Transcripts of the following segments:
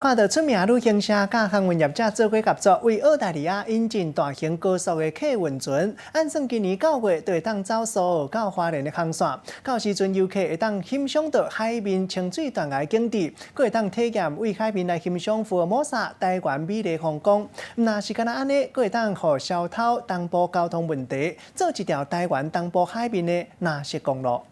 看著出名旅行社佮航運業者做伙合作，為澳大利亞引進大型高速的客運船。按算今年9月就會當走蘇澳到花蓮的航線，到時陣遊客會當欣賞著海面清水斷崖景致，閣會當體驗對海面來欣賞福爾摩沙台灣美麗風光。毋但是干焦按呢，閣會當予消除東部交通問題，做一條台灣東部海面的藍色公路。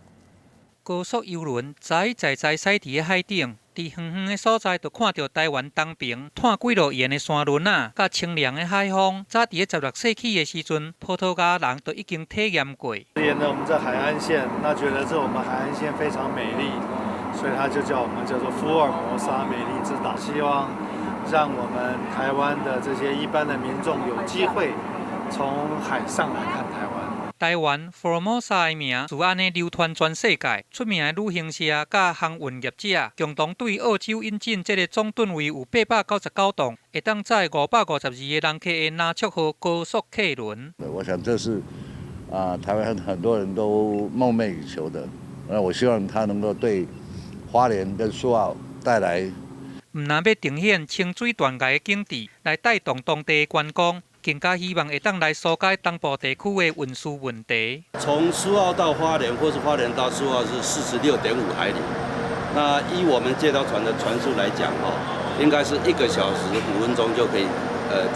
高速郵輪載載載駛佇咧海頂，佇遠遠的所在就看著台灣東爿湠幾落沿的山崙仔，佮清涼的海風。早佇咧16世紀的時陣，葡萄牙人就已經體驗過。沿著我們這海岸線，那覺得這我們海岸線非常美麗，所以他就叫我們叫做福爾摩沙美麗之島。希望讓我們台灣的這些一般的民眾有機會從海上來看台灣。台灣福爾摩沙的名自按呢流傳全世界，出名的旅行社佮航運業者共同對澳洲引進這个總噸位有899噸，會當載552个人客的藍色號高速客輪。我想這是啊，台灣很多人都夢寐以求的。那我希望它能夠對花蓮跟蘇澳帶來，毋但欲呈現清水斷崖的景致，來帶動當地的觀光。更加希望會當來紓解東部地區的運輸問題。從蘇澳到花蓮，或是花蓮到蘇澳是46.5海里。那依我們這條船的船速來講，吼，應該是1個小時5分鐘就可以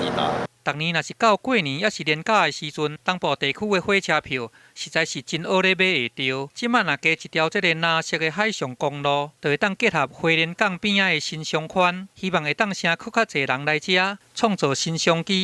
抵達。逐年若是到過年抑是連假的時陣，東部地區的火車票實在是真烏咧買會著。這擺若加一條這个藍色的海上公路，就會當結合花蓮港邊仔的新商圈，希望會當吸閣較濟人來遮，創造新商機。